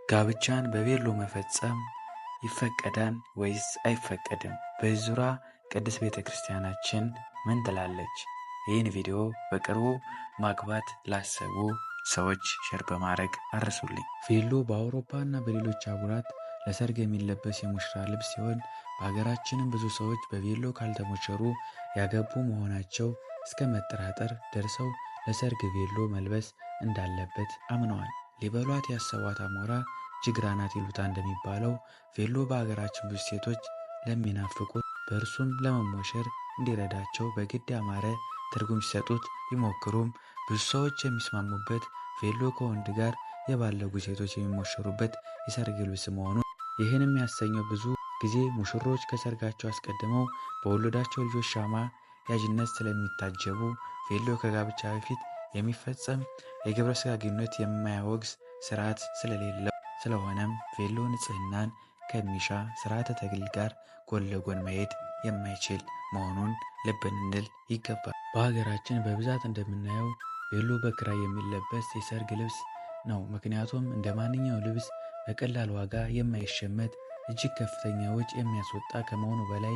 ጋብቻን በቬሎ መፈጸም ይፈቀዳል ወይስ አይፈቀድም? በዚህ ዙሪያ ቅድስት ቤተ ክርስቲያናችን ምን ትላለች? ይህን ቪዲዮ በቅርቡ ማግባት ላሰቡ ሰዎች share በማድረግ አድርሱልኝ። ቬሎ በአውሮፓ እና በሌሎች አህጉራት ለሰርግ የሚለበስ የሙሽራ ልብስ ሲሆን በሀገራችንም ብዙ ሰዎች በቬሎ ካልተሞሸሩ ያገቡ መሆናቸው እስከ መጠራጠር ደርሰው ለሰርግ ቬሎ መልበስ እንዳለበት አምነዋል። ሊበሏት ያሰቧት አሞራ ጅግራ ናት ይሉታ እንደሚባለው ቬሎ በሀገራችን ብዙ ሴቶች ለሚናፍቁት በእርሱም ለመሞሸር እንዲረዳቸው በግድ ያማረ ትርጉም ሲሰጡት ቢሞክሩም ብዙ ሰዎች የሚስማሙበት ቬሎ ከወንድ ጋር የባለጉ ሴቶች የሚሞሸሩበት የሰርግ ልብስ መሆኑን፣ ይህንም ያሰኘው ብዙ ጊዜ ሙሽሮች ከሰርጋቸው አስቀድመው በወለዷቸው ልጆች ሻማ ያዥነት ስለሚታጀቡ ቬሎ ከጋብቻ በፊት የሚፈጸም የግብረ ሥጋ ግንኙነት የማያወግዝ ስርዓት ስለሌለው፣ ስለሆነም ቬሎ ንጽህናን ከሚሻ ስርዓተ ተክሊል ጋር ጎን ለጎን መሄድ የማይችል መሆኑን ልብ ልንል ይገባል። በሀገራችን በብዛት እንደምናየው ቬሎ በክራይ የሚለበስ የሰርግ ልብስ ነው። ምክንያቱም እንደ ማንኛውም ልብስ በቀላል ዋጋ የማይሸመት፣ እጅግ ከፍተኛ ወጪ የሚያስወጣ ከመሆኑ በላይ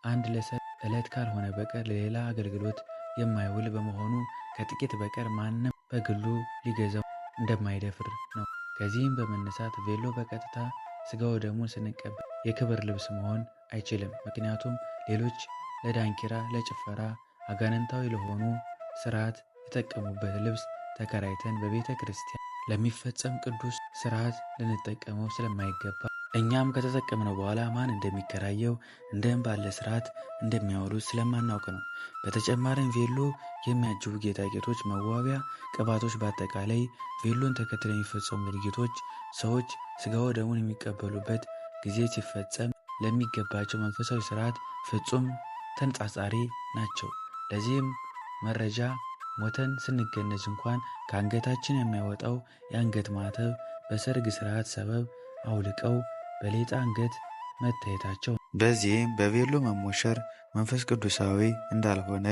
አንድ ለሰርግ ዕለት ካልሆነ በቀር ለሌላ አገልግሎት የማይውል በመሆኑ ከጥቂት በቀር ማንም በግሉ ሊገዛው እንደማይደፍር ነው። ከዚህም በመነሳት ቬሎ በቀጥታ ስጋ ወደሙን ስንቀበል የክብር ልብስ መሆን አይችልም። ምክንያቱም ሌሎች ለዳንኪራ፣ ለጭፈራ፣ አጋንንታዊ ለሆኑ ስርዓት የተጠቀሙበት ልብስ ተከራይተን በቤተ ክርስቲያን ለሚፈጸም ቅዱስ ስርዓት ልንጠቀመው ስለማይገባ፣ እኛም ከተጠቀምነው በኋላ ማን እንደሚከራየው እንደምን ባለ ስርዓት እንደሚያውሉት ስለማናውቅ ነው። በተጨማሪም ቬሎ የሚያጅቡ ጌጣጌጦች፣ መዋቢያ ቅባቶች፣ በአጠቃላይ ቬሎን ተከትለው የሚፈጸሙ ድርጊቶች ሰዎች ስጋ ወደሙን የሚቀበሉበት ጊዜ ሲፈጸም ለሚገባቸው መንፈሳዊ ስርዓት ፍጹም ተነጻጻሪ ናቸው። ለዚህም መረጃ ሞተን ስንገነዝ እንኳን ከአንገታችን የማይወጣው የአንገት ማተብ በሰርግ ስርዓት ሰበብ አውልቀው በሌጣ አንገት መታየታቸው። በዚህም በቬሎ መሞሸር መንፈስ ቅዱሳዊ እንዳልሆነ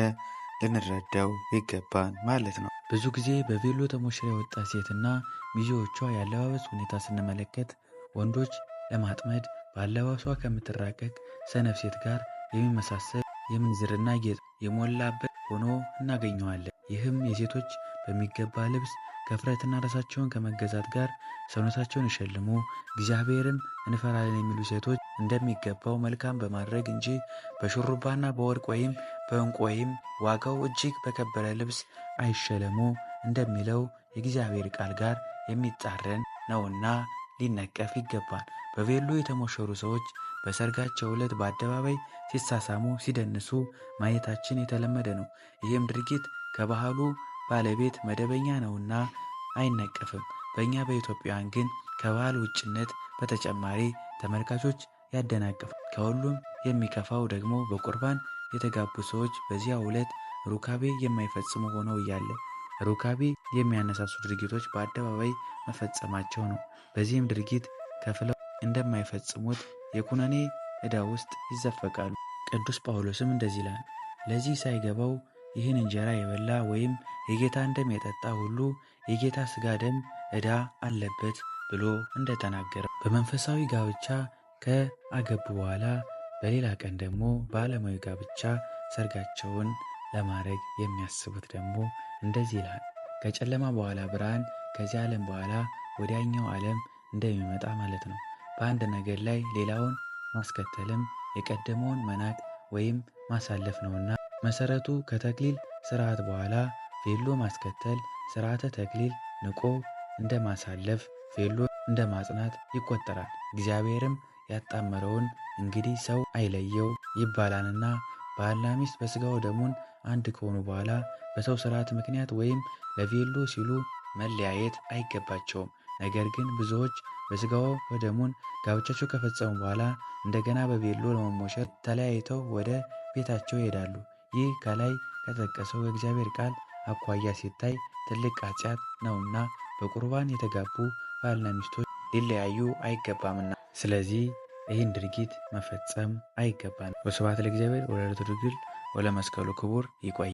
ልንረዳው ይገባል ማለት ነው። ብዙ ጊዜ በቬሎ ተሞሽራ የወጣች ሴትና ሚዜዎቿ የአለባበስ ሁኔታ ስንመለከት ወንዶች ለማጥመድ በአለባበሷ ከምትራቀቅ ሰነፍ ሴት ጋር የሚመሳሰል የምንዝርና ጌጥ የሞላበት ሆኖ እናገኘዋለን። ይህም የሴቶች በሚገባ ልብስ ከፍረትና ራሳቸውን ከመገዛት ጋር ሰውነታቸውን ይሸልሙ፣ እግዚአብሔርም እንፈራለን የሚሉ ሴቶች እንደሚገባው መልካም በማድረግ እንጂ በሹሩባና በወርቅ ወይም በዕንቁ ወይም ዋጋው እጅግ በከበረ ልብስ አይሸለሙ እንደሚለው የእግዚአብሔር ቃል ጋር የሚጻረን ነውና ሊነቀፍ ይገባል። በቬሎ የተሞሸሩ ሰዎች በሰርጋቸው ዕለት በአደባባይ ሲሳሳሙ፣ ሲደንሱ ማየታችን የተለመደ ነው። ይህም ድርጊት ከባህሉ ባለቤት መደበኛ ነውና አይነቀፍም። በእኛ በኢትዮጵያውያን ግን ከባህል ውጭነት በተጨማሪ ተመልካቾች ያደናቅፋል። ከሁሉም የሚከፋው ደግሞ በቁርባን የተጋቡ ሰዎች በዚያው ዕለት ሩካቤ የማይፈጽሙ ሆነው እያለ ሩካቤ የሚያነሳሱ ድርጊቶች በአደባባይ መፈጸማቸው ነው። በዚህም ድርጊት ከፍለው እንደማይፈጽሙት የኩነኔ ዕዳ ውስጥ ይዘፈቃሉ። ቅዱስ ጳውሎስም እንደዚህ ይላል፣ ለዚህ ሳይገባው ይህን እንጀራ የበላ ወይም የጌታን ደም የጠጣ ሁሉ የጌታ ሥጋ ደም ዕዳ አለበት ብሎ እንደተናገረ፣ በመንፈሳዊ ጋብቻ ከአገቡ በኋላ በሌላ ቀን ደግሞ በዓለማዊ ጋብቻ ሰርጋቸውን ለማድረግ የሚያስቡት ደግሞ እንደዚህ ይላል። ከጨለማ በኋላ ብርሃን፣ ከዚህ ዓለም በኋላ ወዲያኛው ዓለም እንደሚመጣ ማለት ነው። በአንድ ነገር ላይ ሌላውን ማስከተልም የቀደመውን መናቅ ወይም ማሳለፍ ነውና መሰረቱ ከተክሊል ስርዓት በኋላ ቬሎ ማስከተል ስርዓተ ተክሊል ንቆ እንደማሳለፍ ቬሎ እንደማጽናት ይቆጠራል። እግዚአብሔርም ያጣመረውን እንግዲህ ሰው አይለየው ይባላልና ባልና ሚስት በስጋው ደሙን አንድ ከሆኑ በኋላ በሰው ስርዓት ምክንያት ወይም ለቬሎ ሲሉ መለያየት አይገባቸውም። ነገር ግን ብዙዎች በስጋው ወደሙን ጋብቻቸው ከፈጸሙ በኋላ እንደገና በቬሎ ለመሞሸር ተለያይተው ወደ ቤታቸው ይሄዳሉ። ይህ ከላይ ከጠቀሰው የእግዚአብሔር ቃል አኳያ ሲታይ ትልቅ ኃጢአት ነውና በቁርባን የተጋቡ ባልና ሚስቶች ሊለያዩ አይገባምና፣ ስለዚህ ይህን ድርጊት መፈጸም አይገባም። ወስብሐት ለእግዚአብሔር ወለወላዲቱ ድንግል ወለመስቀሉ ክቡር። ይቆይ።